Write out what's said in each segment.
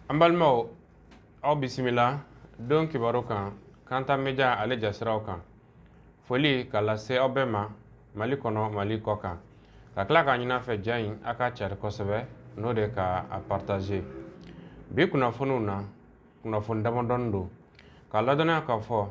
An balimaw, aw bisimila don kibaru kan, Kanta Media ale jasiraw kan. Foli ka lase aw bɛɛ ma Mali kɔnɔ, Mali kɔ kan. Ka tila k'a ɲini fɛ ja in a ka cari kosɛbɛ, n'o de ka a partager. Bi kunnafoniw na, kunnafoni damadɔni don k'a ladɔnniya k'a fɔ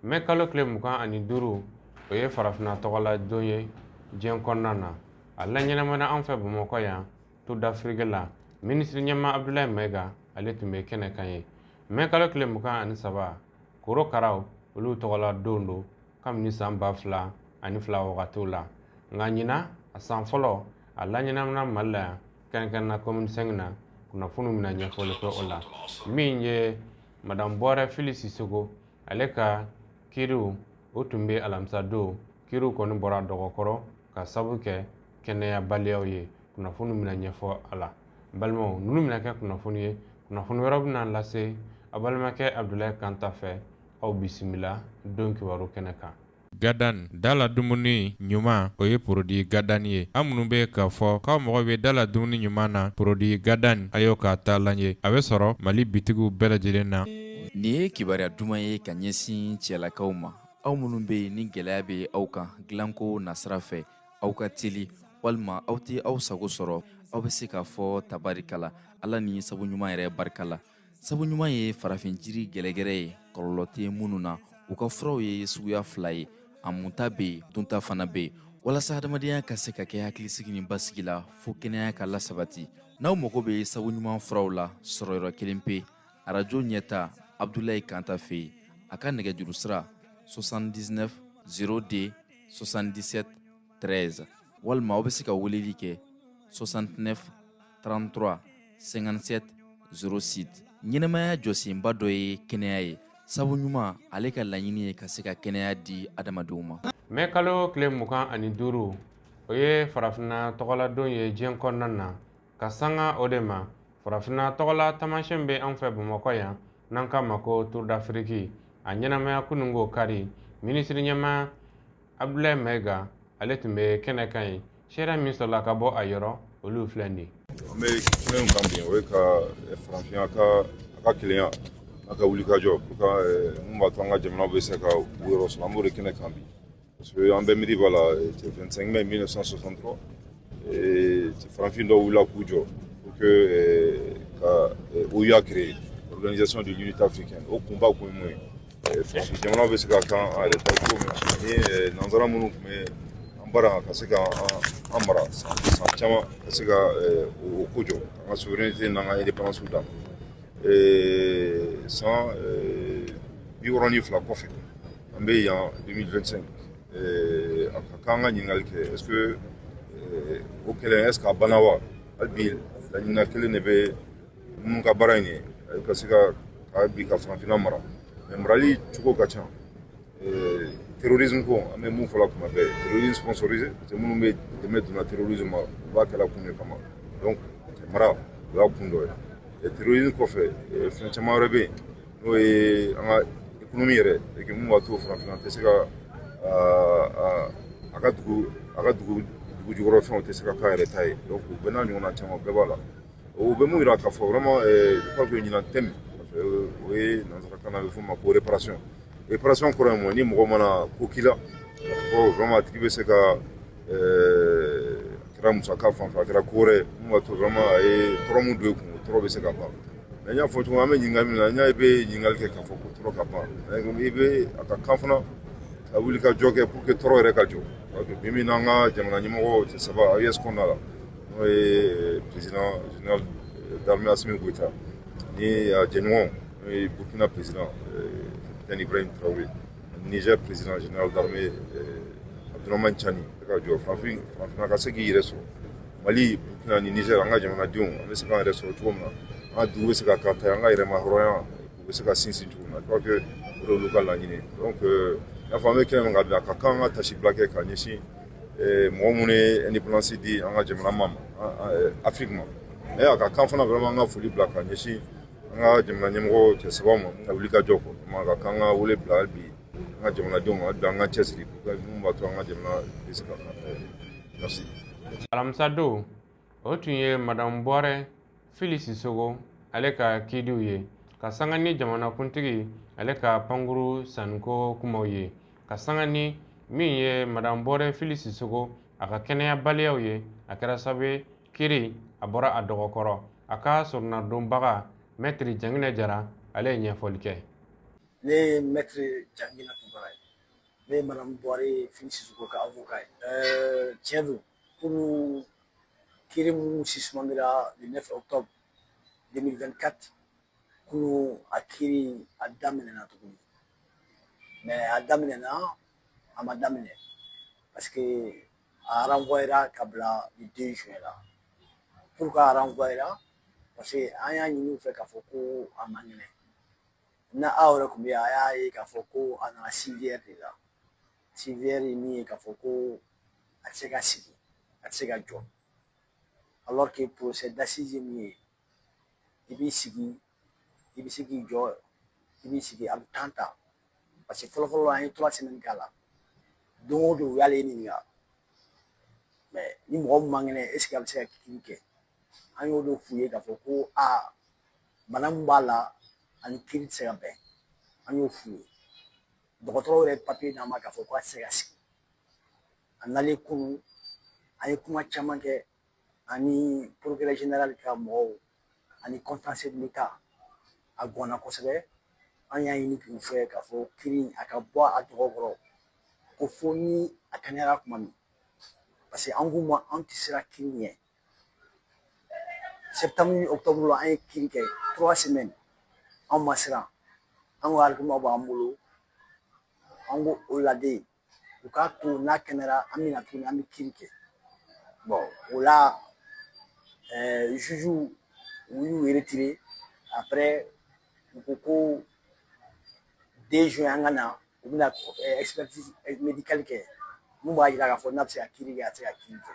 mɛ kalo tile 25, o ye farafinna tɔgɔla don ye diɲɛ kɔnɔna na. A laɲɛnamana an fɛ Bamakɔ yan, Tour d'Afrique la, minisiri ɲɛmaa Abdoulaye Maïga ale tun bɛ kɛnɛ kan ye. Mɛ kalo tile 23, korokaraw olu tɔgɔla don don kabini san 2002 wagatiw la. Nka ɲinan a san fɔlɔ a laɲɛnamana Mali la yan, kɛrɛnkɛrɛnna commune 5 na. Kunnafoniw bɛna ɲɛfɔli kɛ o la. Min ye madame Bɔrɛ Fili Sisoko ale ka kiiriw, o tun bɛ alamisa don. Kiiriw kɔni bɔra dɔgɔkɔrɔ ka sabu kɛ kɛnɛyabaliyaw ye. Kunnafoniw bɛna ɲɛfɔ a la. N balimaw, ninnu bɛna kɛ kunnafoni ye. Kunnafoni wɛrɛw bɛna lase a balimakɛ Abdoulaye Kanta fɛ. Aw bisimila don kibaru kɛnɛ kan. Gadan dala dumuni ɲuman, o ye produit Gadan ye. An minnu bɛ k'a fɔ k'aw mago bɛ dala dumuni ɲuman na, produit Gadan a y'o k'a taalan ye. A bɛ sɔrɔ Mali bitigiw bɛɛ lajɛlen na. Nin ye kibaruya duman ye ka ɲɛsin cɛlakaw ma, aw minnu bɛ yen ni gɛlɛya bɛ aw kan dilanko nasira fɛ, aw ka teli walima aw tɛ aw sago sɔrɔ. Aw bɛ se k'a fɔ tabarikala, Ala ni sabu ɲuman yɛrɛ barika la. Sabu ɲuman ye farafin jiri gɛlɛgɛrɛ ye, kɔlɔlɔ tɛ minnu na. U ka furaw ye suguya fila ye: a munta bɛ yen, dunta fana bɛ yen, walasa adamadenya ka se ka kɛ hakilisigi ni basigi la, fo kɛnɛya ka lasabati. N'aw mago bɛ sabu ɲuman furaw la, sɔrɔyɔrɔ kelen pe, arajo ɲɛta, Abdoulaye Kanta fɛ yen. A ka nɛgɛjuru sira 79 02 77 13, walima aw bɛ se ka weleli kɛ 69 33 57 06. Ɲɛnɛmaya jɔsenba dɔ ye kɛnɛya ye. Sabu ɲuman ale ka laɲini ye ka se ka kɛnɛya di adamadenw ma. Mɛ kalo tile 25, o ye farafinna tɔgɔladon ye diɲɛ kɔnɔna na. Ka sanga o de ma, farafinna tɔgɔla taamasiyɛn bɛ an fɛ Bamakɔ yan, n'an k'a ma ko Tour d'Afrique. A ɲɛnamaya kununko kari, minisiri ɲɛmaa Abdoulaye Maïga ale tun bɛ kɛnɛ kan ye. Seereya min sɔrɔla ka bɔ a yɔrɔ, olu filɛ nin ye. An bɛ kɛnɛ min kan bi, o ye ka farafinna ka a ka kelenya n'a ka wulikajɔ pour que mun b'a to an ka jamanaw bɛ se ka u yɔrɔ sɔrɔ, an b'o de kɛnɛ kan bi. Parce que an bɛɛ miiri b'a la, c'est 25 mai 1963, farafin dɔw wulila k'u jɔ pour que ka OUA créer, Organisation de l'Unité africaine. O kunba kun ye mun ye? Farafin jamanaw bɛ se ka kan an yɛrɛ ta cogo min na, ani nanzara minnu tun bɛ an bara ka se ka an mara san san caman, ka se ka o ko jɔ, an ka souveraineté n'an ka indépendance d'an ma. San 62 kɔfɛ, an bɛ yan 2025, a ka kan an ka ɲininkali kɛ: est ce que o kɛlɛ, est ce que a banna wa? Hali bi laɲinina kelen de bɛ minnu ka baara in ye, ka se ka bi ka farafinna mara. Mais marali cogo ka ca. Terrorisme ko, an bɛ mun fɔla kuma bɛɛ, terrorisme sponsorisé, parce que minnu bɛ dɛmɛ donna terrorisme ma, u b'a kɛla kun de kama. Donc mara, o y'a kun dɔ ye. Terrorisme kɔfɛ, fɛn caman wɛrɛ bɛ yen, n'o ye an ka économie yɛrɛ, et que mun b'a to farafinna tɛ se ka a ka dugu dugu jukɔrɔ fɛnw tɛ se ka k'a yɛrɛ ta ye. Donc o bɛɛ n'a ɲɔgɔnna caman bɛɛ b'a la. O bɛ mun yira k'a fɔ vraiment, je crois que ɲinan thème, o ye nanzarakan na a bɛ f'o ma ko réparation. Réparation kɔrɔ ye mun ye? Ni mɔgɔ mana ko k'i la, k'a fɔ vraiment a tigi bɛ se ka, a kɛra musaka fan fɛ, a kɛra ko wɛrɛ ye mun b'a to vraiment a ye tɔɔrɔ mun don i kun, o tɔɔrɔ bɛ se ka ban. Mais n y'a fɔ cogo min, an bɛ ɲininkali min na, n y'a ye i bɛ ɲininkali kɛ k'a fɔ ko tɔɔrɔ ka ban, mais i bɛ a ka kan fana ka wuli ka jɔ kɛ pour que tɔɔrɔ yɛrɛ ka jɔ. Bi min na, an ka jamana ɲɛmɔgɔ cɛ saba AES kɔnɔna la, n'o ye président général d'armée Assimi Goïta ni a jɛɲɔgɔn, n'o ye Burkina président capitaine Ibrahim Traoré, Niger président général d'armée Abdourahamane Tiani, ka jɔ farafin farafinna ka se k'i yɛrɛ sɔrɔ. Mali, Burkina ni Niger, an ka jamanadenw, an bɛ se k'an yɛrɛ sɔrɔ cogo min na, an ka dugu bɛ se ka k'an ta ye, an ka yɛrɛma hɔrɔnya u bɛ se ka sinsin cogo min na. Je crois que o de y'olu ka laɲini ye. Donc i n'a fɔ an bɛ kɛnɛ min kan bi, a ka kan an ka tasibila kɛ ka ɲɛsin mɔgɔ minnu ye indépendance di an ka jamana ma, Afrique ma. Mais a ka kan fana vraiment an ka foli bila ka ɲɛsin an ka jamana ɲɛmɔgɔ cɛ saba ma ka wuli ka jɔ kɔ. A ka kan an ka wele bila hali bi an ka jamanadenw ma, hali bi an ka cɛsiri mun b'a to an ka jamana bɛ se ka k'an ta ye. Merci. Alamisa don, o tun ye madame Bɔrɛ Fili Sisoko. Ale ka kiidiw ye ka sanga ni jamanakuntigi ale ka pankuru sanniko kumaw ye, ka sanga ni min ye Madame Bɔrɛ Fili Sisoko a ka kɛnɛyabaliyaw ye, a kɛra sababu ye kiiri a bɔra a dɔgɔkɔrɔ. A ka soronadonbaga Mɛtiri Janginɛ Jara, ale ye ɲɛfɔli kɛ. Ne ye Mɛtiri Janginɛ Tunkara ye, ne ye Madame Bɔrɛ Fili Sisoko ka avocat ye. Tiɲɛ don, kunun kiiri minnu suspendra le 9 octobre 2024, kunun a kiiri a daminɛna tuguni. Mais a daminɛna, a ma daminɛ, parce que a renvoyera ka bila le 2 juin la. Pourquoi a renvoyera? Parce que an y'a ɲini u fɛ k'a fɔ ko a man kɛnɛ. Na aw yɛrɛ tun bɛ yan, a y'a ye k'a fɔ ko a nana civière de la. Civière ye min ye k'a fɔ ko a tɛ se ka sigi, a tɛ se ka jɔ, alors que procès d'assises ye min ye, i b'i sigi, i bɛ se k'i jɔ, i b'i sigi, a bɛ temps ta, parce que fɔlɔ-fɔlɔ an ye 3 semaines k'a la. Don o don u y'ale ɲininka. Mais ni mɔgɔ min man kɛnɛ, est ce que a bɛ se ka kiiri kɛ? An y'o de f'u ye k'a fɔ ko aa, bana min b'a la ani kiiri tɛ se ka bɛn. An y'o f'u ye. Dɔgɔtɔrɔw yɛrɛ ye papiye d'an ma k'a fɔ k'a tɛ se ka sigi. A nalen kunun, an ye kuma caman kɛ ani procureur général ka mɔgɔw ani contentieux de l'État. A gɔnna kosɛbɛ. An y'a ɲini k'u fɛ k'a fɔ kiiri a ka bɔ a dɔgɔkɔrɔ, ko fo ni a kɛnɛyara tuma min, parce que an k'u ma an tɛ siran kiiri ɲɛ. Septembre ni octobre la, an ye kiiri kɛ 3 semaines, anw ma siran. An ko argument b'an bolo. An ko o laden u k'a to n'a kɛnɛyara, an bɛ na tuguni, an bɛ kiiri kɛ. Bon, o la juge u y'u retiré. Après u ko ko 2 juin an ka na, u bɛna expertise médicale kɛ mun b'a jira k'a fɔ n'a bɛ se ka kiiri kɛ, a tɛ se ka kiiri kɛ.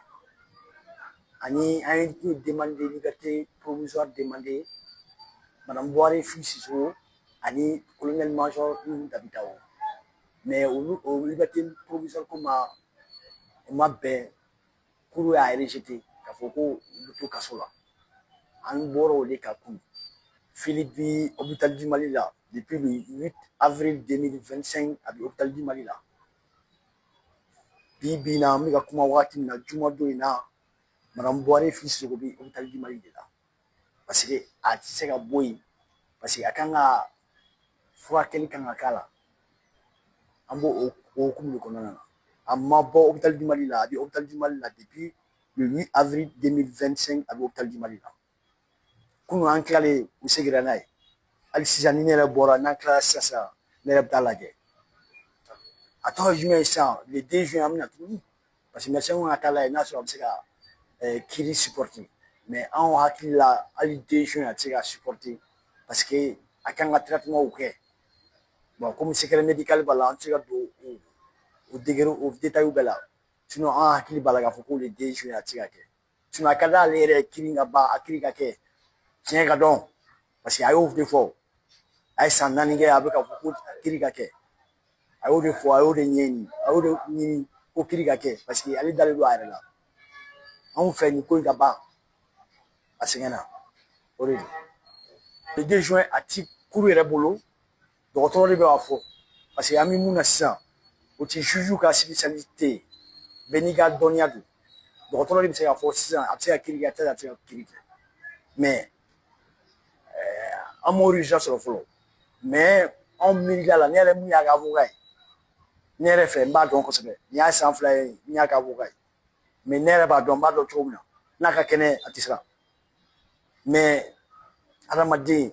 Ani an ye demande de liberté provisoire demandé Madame Buware Fili Sisoko ani colonel major Nuhu Dabitao. Mais olu o liberté provisoire ko ma, o ma bɛn. Cour y'a rejeté k'a fɔ ko u bɛ to kaso la. An bɔra o de kan kunun. Philippe bi hôpital du Mali la depuis le 8 avril 2025. A bɛ hôpital du Mali la bi bi in na. An bɛ ka kuma wagati min na, jumadon in na, Madame Buware Fili Sisoko bɛ hôpital du Mali de la, parce que a tɛ se ka bɔ yen, parce que a kan ka furakɛli kan ka k'a la. An b'o o hokumu de kɔnɔna na. A ma bɔ hôpital du Mali la, a bɛ hôpital du Mali la depuis le 8 avril 2025. A bɛ hôpital du Mali la. Kunun an tilalen, u seginna n'a ye. Hali sisan ni ne yɛrɛ bɔra, n'an tilala sisan, ne yɛrɛ bɛ taa lajɛ. A tɔgɔ ye jumɛn ye sisan? Le 2 juin an bɛ na tuguni, parce que médecin kan ka taa lajɛ n'a sɔrɔ a bɛ se ka kiiri supporter. Mais anw hakili la, hali 2 juin a tɛ se ka supporter, parce que a kan ka traitement kɛ. Bon, komi secret médical b'a la, an tɛ se ka don o degré, o détail bɛɛ la. Sinon an hakili b'a la k'a fɔ ko le 2 juin a tɛ se ka kɛ. Sinon a ka d'ale yɛrɛ ye kiiri ka ban, a kiiri ka kɛ, tiɲɛ ka dɔn, parce que a y'o de fɔ. A ye san 4 kɛ, a bɛ ka fɔ ko kiiri ka kɛ. A y'o de fɔ, a y'o de ɲɛɲini, a y'o de ɲini ko kiiri ka kɛ, parce que ale dalen don a yɛrɛ la. Anw fɛ nin ko in ka ban, a sɛgɛnna, o de don. Le 2 juin a ti cour yɛrɛ bolo, dɔgɔtɔrɔ de bɛ b'a fɔ, parce que an bɛ mun na sisan, o ti juge ka spécialité ye. Bɛɛ n'i ka dɔnniya don. Dɔgɔtɔrɔ de bɛ se k'a fɔ sisan a bɛ se ka kiiri kɛ, a tɛ se ka kiiri kɛ. Mais an m'o résultat sɔrɔ fɔlɔ. Mais anw miirila la, ne yɛrɛ mun y'a ka avocat ye, ne yɛrɛ fɛ, n b'a dɔn kosɛbɛ. Nin y'a san 2 ye n y'a ka avocat ye, mais ne yɛrɛ b'a dɔn, n b'a dɔn cogo min na n'a ka kɛnɛ, a tɛ siran. Mais adamaden,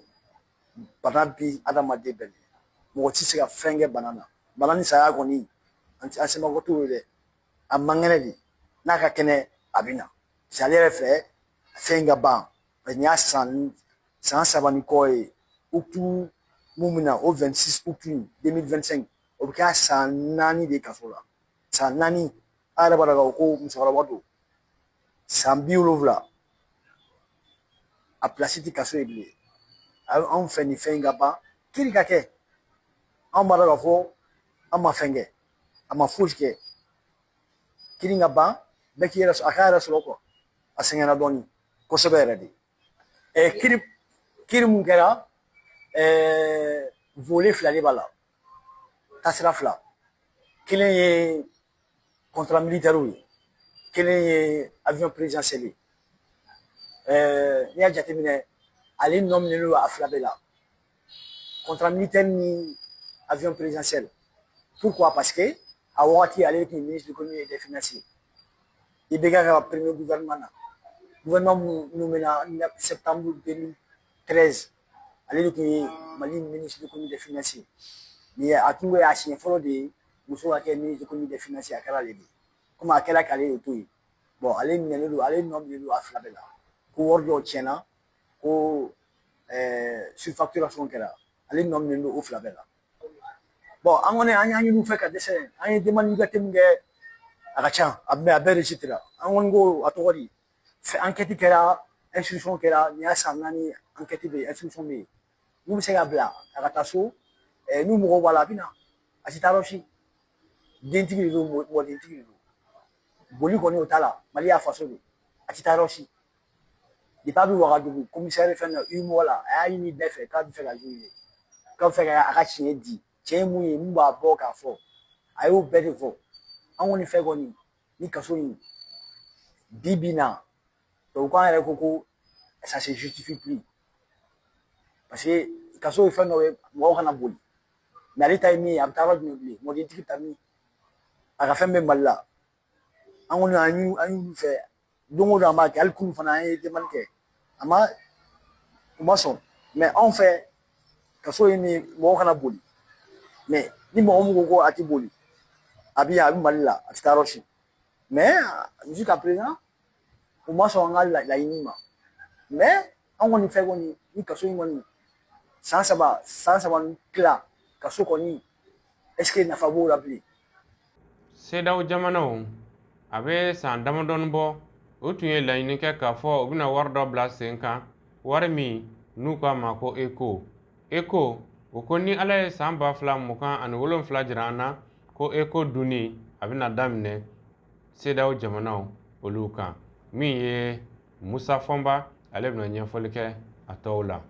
bana bi adamaden bɛɛ minɛ, mɔgɔ tɛ se ka fɛn kɛ bana na. Bana ni saya kɔni, an sɛbɛnko t'o ye dɛ. A man kɛnɛ de, n'a ka kɛnɛ a bɛ na, parce que ale yɛrɛ fɛ fɛn ka ban, parce que nin y'a san 3 ni kɔ ye. Août mun bɛ na, o 26 août 2025, o bɛ kɛ san 4 de kaso la. San 4, a yɛrɛ b'a dɔn k'a fɔ ko musokɔrɔba don, san 70, a pilasi tɛ kaso ye bilen. Anw fɛ nin fɛn in ka ban, kiiri ka kɛ. Anw b'a dɔn k'a fɔ an ma fɛn kɛ, a ma fosi kɛ. Kiiri ka ban, bɛɛ k'i yɛrɛ sɔrɔ, a k'a yɛrɛ sɔrɔ. A sɛgɛnna dɔɔnin kosɛbɛ yɛrɛ de. Kiiri Kiiri mun kɛra, volet fila de b'a la, taasira fila. Kelen ye contrat militaire ye, kelen ye avion présidentiel ye. N'i y'a jateminɛ, ale nɔ minɛlen don a fila bɛɛ la, contrat militaire ni avion présidentiel. Pourquoi? Parce que a wagati, ale tun ye ministre de l'économie et des finances ye IBK ka premier gouvernement na, gouvernement mun nommé septembre 2013. Ale de tun ye Mali ministre de l'économie et des finances ye. Nin ye a tun bɛ a siɲɛ fɔlɔ de ye muso ka kɛ ministre de l'économie et des finances ye. A kɛra ale de ye, komi a kɛra k'ale de to yen. Bon, ale minɛlen don, ale nɔ minɛlen don a fila bɛɛ la, ko wari dɔw tiɲɛna, ko surfacturation kɛra. Ale nɔ minɛlen don o fila bɛɛ la. Bon, an kɔni, an y'a ɲini u fɛ ka dɛsɛ. An ye demande liberté min kɛ, a ka ca, a bɛɛ, a bɛɛ rejeté la. An kɔni ko a tɔgɔ di, enquête kɛra, instruction kɛra. Nin y'a san 4, enquête bɛ yen, instruction bɛ yen. N'u bɛ se ka bila a ka taa so, n'u mɔgɔw b'a la, a bɛ na. A ti taa yɔrɔ si. Dentigi de don, mɔdentigi de don. Boli kɔni, o t'a la. Mali y'a faso de, a ti taa yɔrɔ si. Depuis a bɛ Wagadugu commissariat fɛn na, UMOA la, a y'a ɲini bɛɛ fɛ k'a bɛ fɛ ka juger, k'a bɛ fɛ ka a ka tiɲɛ di. Tiɲɛ ye mun ye, mun b'a bɔ k'a fɔ, a y'o bɛɛ de fɔ. An kɔni fɛ kɔni, ni kaso in bi bi in na, tubabukan yɛrɛ ko ko ça se justifie plus, parce que kaso ye fɛn dɔ ye, mɔgɔw kana boli. Mais ale ta ye min ye, a bɛ taa yɔrɔ jumɛn bilen? Mɔdentigi bɛ taa min? A ka fɛn bɛ Mali la. An kɔni, an y'olu fɛ don o don, an b'a kɛ. Hali kunun fana, an ye demande kɛ, a ma, u ma sɔn. Mais anw fɛ, kaso ye min ye, mɔgɔw kana boli. Mais ni mɔgɔ min ko ko a ti boli, a bɛ yan, a bɛ Mali la, a tɛ taa yɔrɔ si. Mais jusqu'à présent, u ma sɔn an ka laɲini ma. Mais an kɔni fɛ kɔni, ni kaso in kɔni, san 3, san 3 ni tila kaso kɔni, est ce que nafa b'o la bilen? CEDEAO jamanaw, a bɛ san damadɔni bɔ, o tun ye laɲini kɛ k'a fɔ u bɛna wari dɔ bila sen kan, wari min n'u k'a ma ko ECO. ECO, o ko ni Ala ye san 2027 jira an na, ko ECO dunni a bɛna daminɛ CEDEAO jamanaw olu kan. Min ye Musa Fɔnba, ale bɛna ɲɛfɔli kɛ a tɔw la.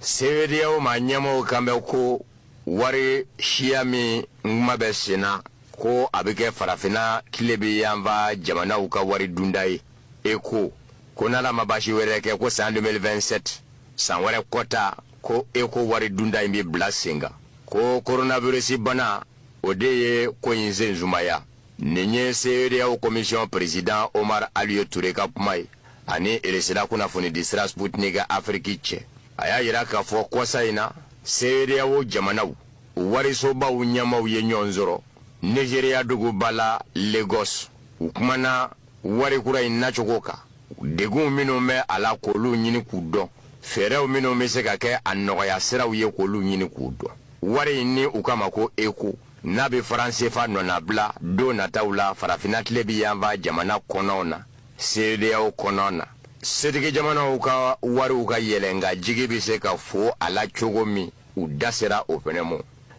CEDEAO ma ɲɛmɔgɔw kan bɛ ko wari siya min kuma bɛ sen na, ko a bɛ kɛ Farafinna tile bɛ yanfa jamanaw ka wari dunda ye, ECO, ko n'Ala ma baasi wɛrɛ kɛ, ko san 2027, san wɛrɛ kɔta, ko ECO wari dunda in bɛ bila sen kan. Ko coronavirus bana, o de ye ko in sen sumaya. Nin ye CEDEAO commission président Omar Alieu Touré ka kuma ye ani Eresira kunnafonidi sira Sputnik Afiriki cɛ. A y'a yira k'a fɔ kɔsa in na, CEDEAO jamanaw warisobaw ɲɛmaw ye ɲɔgɔn sɔrɔ Nigeriya duguba la Lagos. U kumana wari kura in nacogo kan, degun minnu bɛ a la, k'olu ɲini k'u dɔn, fɛɛrɛw minnu bɛ se ka kɛ a nɔgɔya siraw ye, k'olu ɲini k'u dɔn. Wari in ni u kama ko ECO, n'a bɛ franc CFA nɔnabila don nataw la Farafinna tile bɛ yanfa jamana kɔnɔw na, CEDEAO kɔnɔ na, setigi jamanaw ka wariw ka yɛlɛ nka jigi bɛ se ka fo a la cogo min, u da sera o fɛnɛ ma.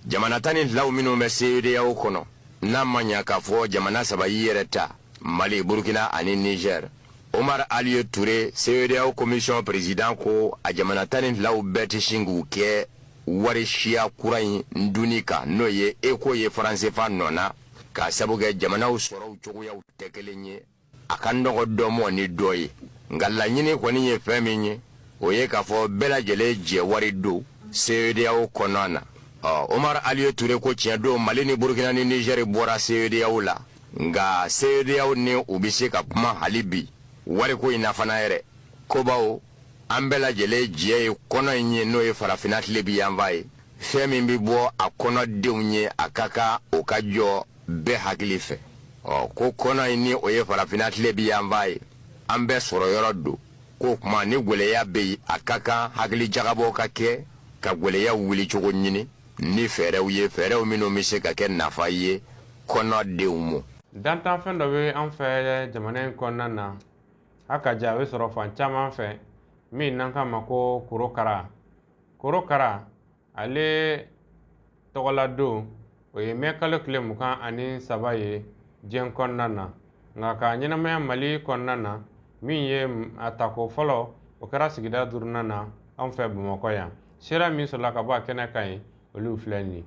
Jamana 12 minnu bɛ CEDEAO kɔnɔ, n'a ma ɲa k'a fɔ jamana saba y'i yɛrɛ ta, Mali, Burkina ani Niger, Omar Alieu Touré, CEDEAO commission président, ko a jamana 12 bɛɛ tɛ sin k'u kɛ wari siya kura in dunni kan, n'o ye ECO ye franc CFA nɔ na, k'a sabu kɛ jamanaw sɔrɔw cogoyaw tɛ kelen ye. A ka nɔgɔ dɔ mɔ ni dɔ ye, nka laɲini kɔni ye fɛn min ye, o ye k'a fɔ bɛɛ lajɛlen jɛ wari don CEDEAO kɔnɔ na. Ɔ, Omar Alieu Touré ko tiɲɛ don, Mali ni Burkina ni Niger bɔra CEDEAO la, nka CEDEAO ni u bɛ se ka kuma hali bi wariko in na fana yɛrɛ, ko bawo an bɛɛ lajɛlen jɛ ye kɔnɔ in ye, n'o ye Farafinna tile bi yanfa ye. Fɛn min bɛ bɔ a kɔnɔdenw ye, a ka kan o ka jɔ bɛɛ hakili fɛ. Ɔ, ko kɔnɔ in ni o ye Farafinna tile bi yanfa ye, an bɛɛ sɔrɔ yɔrɔ don. K'o kuma ni gwɛlɛya bɛ yen, a ka kan hakili jagabɔ ka kɛ ka gwɛlɛyaw wulicogo ɲini ni fɛɛrɛw ye, fɛɛrɛw minnu bɛ se ka kɛ nafa ye kɔnɔdenw ma. Dantanfɛn dɔ bɛ an fɛ jamana in kɔnɔna na, a ka ja, a bɛ sɔrɔ fan caman fɛ, min n'an k'a ma ko korokara. Korokara, ale tɔgɔladon, o ye mɛ kalo tile 23 ye diɲɛ kɔnɔna na. Nka ka ɲɛnamaya Mali kɔnɔna na, min ye a tako fɔlɔ, o kɛra sigida duurunan na. Anw fɛ Bamakɔ yan, sera min sɔrɔla ka bɔ a kɛnɛ kan ye, olu filɛ nin ye.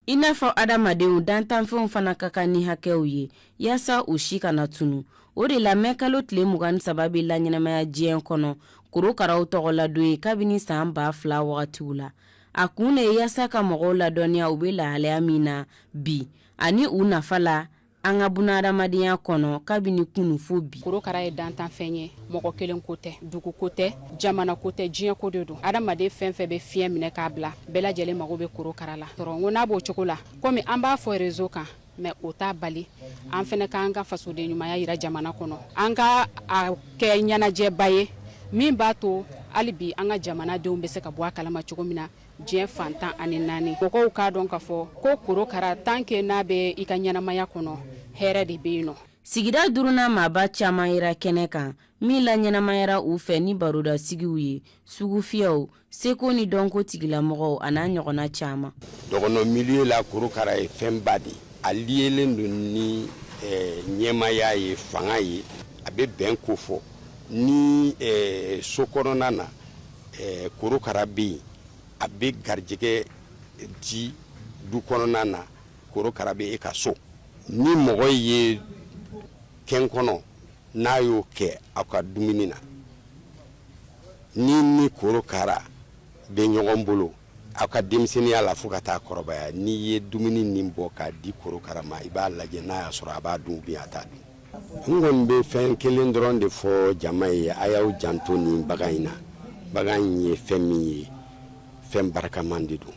I n'a fɔ adamadenw, dantanfɛnw fana ka kan ni hakɛw ye yaasa u si kana tunu. O de la mɛkalo tile 23 bɛ laɲɛnamaya diɲɛ kɔnɔ korokaraw tɔgɔladon ye kabini san 2000 wagatiw la. A kun de ye yaasa ka mɔgɔw ladɔnniya u bɛ lahalaya min na bi ani u nafa la an ka bunahadamadenya kɔnɔ kabini kunu fo bi. Korokara ye dantanfɛn ye, mɔgɔ kelen ko tɛ, dugu ko tɛ, jamana ko tɛ, diɲɛ ko de don. Adamaden fɛn fɛn bɛ fiɲɛ minɛ k'a bila, bɛɛ lajɛlen mago bɛ korokara la. N ko n'a b'o cogo la, komi an b'a fɔ réseau kan, mais o t'a bali an fana k'an ka fasoden ɲumanya yira jamana kɔnɔ, an ka a kɛ ɲɛnajɛba ye min b'a to hali bi an ka jamanadenw bɛ se ka bɔ a kalama cogo min na diɲɛ fan 14. Mɔgɔw k'a dɔn k'a fɔ ko korokara, tant que n'a bɛ i ka ɲɛnamaya kɔnɔ, hɛrɛ de bɛ yen nɔ. Sigida duurunan maaba caman yera kɛnɛ kan min laɲɛnamayara u fɛ ni barodasigiw ye, sugufiyɛw, seko ni dɔnko tigilamɔgɔw a n'a ɲɔgɔnna caman. Dɔgɔnɔ milieu la, korokara ye fɛnba de ye. A liyelen don ni ɲɛmaya ye, fanga ye, a bɛ bɛn ko fɔ. Ni so kɔnɔna na korokara bɛ yen, a bɛ garijɛgɛ di du kɔnɔna na. Korokara bɛ e ka so. Ni mɔgɔ ye kɛn kɔnɔ, n'a y'o kɛ aw ka dumuni na, ni korokara bɛ ɲɔgɔn bolo aw ka denmisɛnninya la fo ka taa kɔrɔbaya, n'i ye dumuni nin bɔ k'a di korokara ma, i b'a lajɛ n'a y'a sɔrɔ a b'a dun ou a t'a dun. N kɔni bɛ fɛn kelen dɔrɔn de fɔ jama ye: a y'aw janto nin bagan in na. Bagan in ye fɛn min ye, fɛn barikaman de don.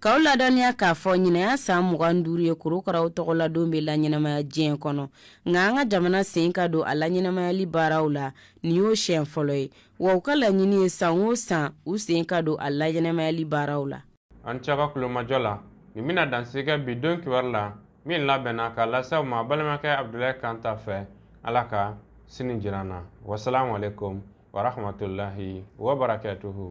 K'aw ladɔnniya k'a fɔ ɲinɛya san 25 ye korokaraw tɔgɔladon bɛ laɲɛnamaya diɲɛ kɔnɔ, nka an ka jamana sen ka don a laɲɛnamayali baaraw la, nin y'o siɲɛ fɔlɔ ye. Wa u ka laɲini ye san o san u sen ka don a laɲɛnamayali baaraw la. An cɛ ka kulomajɔ la, nin bɛna dansigi kɛ bi don kibaru la min labɛnna k'a lase aw ma balimakɛ Abudulayi Kanta fɛ. Ala ka sini jira an na. Wasalamu alaikum warahmatulahi wabarakatuhu.